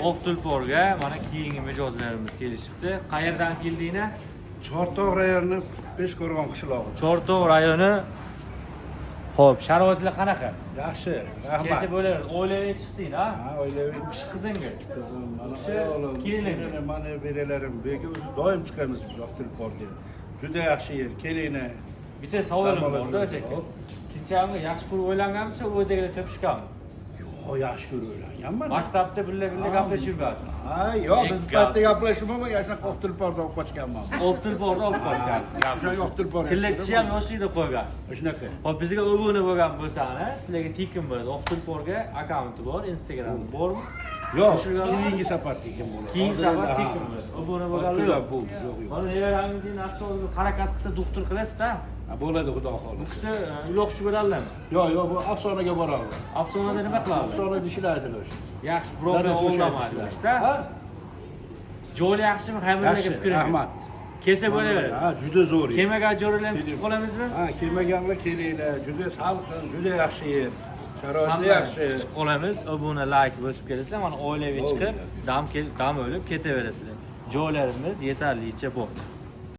Oq tulporga mana keyingi mijozlarimiz kelishibdi. Qayerdan keldinglar? Chortoq rayoni, Beshqo'rg'on qishlog'i. Chortoq rayoni. Xo'p, sharoitlar qanaqa? Yaxshi, Kelsa rahmat. bo'laveradi. Oilaviy chiqding, ha? Ha, oilaviy. Bu kishi qizingiz. Qizim, mana kishi ayolim, kelinim. kelinim, mana nevaralarim. Bu yerga o'zi doim chiqamiz biz Oqtulporga. Juda yaxshi yer, kelinglar. Bitta savolim Dam bor-da, oladi. aka. Kechami yaxshi ko'rib o'ylanganmisiz, u yerdagilar topishganmi? Yo'q, yaxshi ko'rib o'ylanganman. Maktabda birga birga gaplashib yurgansiz. Ha, yo'q, biz Gap. paytda gaplashib bo'lmagan, shunaqa Oqtulporda olib qochganman. Oq tulporda olib qochgansiz. O'sha Oqtulpor. Tilla tishi ham yoshlikda qo'ygansiz. Shunaqa. Hop, bizga obuna bo'lgan bo'lsanglar, sizlarga tekin bo'ladi. Oq tulporga akkaunti bor, Instagram bormi? Yo'q, Qo'shilganmi? Keyingi safar tekin bo'ladi. Keyingi Hozir safar endi, ha. tekin bo'ladi. Obuna Hozir bo'lganlar to'lab yo'q. bo'ldi, yo'q, yo'q. Mana nevarangizning asosida harakat qilsa doktor qilasizda. Ha, bo'ladi, xudo Bu xohlasa. kishi uloqchi bo'ladilarmi? Yo'q, yo'q, bu Afsonaga boradi. Afsonada nima qiladi? Afsonada ishlaydilar o'sha. Yaxshi, birov bilan Dadasi o'sha ovlamaydi ishlaydi. da. Ha? Joyli yaxshimi? Hammalarga Yaxshi, fikringiz. rahmat. Kelsa bo'laveradi. Ha, juda zo'r yer. Kelmagan joylarni kutib qolamizmi? Ha, kelmaganlar kelinglar, juda salqin, juda yaxshi yer. Sharoiti Hamma yaxshi. kutib qolamiz. Obuna, like bosib kelasizlar. Mana oilaviy Bo'ldi. chiqib, dam olib ketaverasizlar. Joylarimiz yetarlicha bor.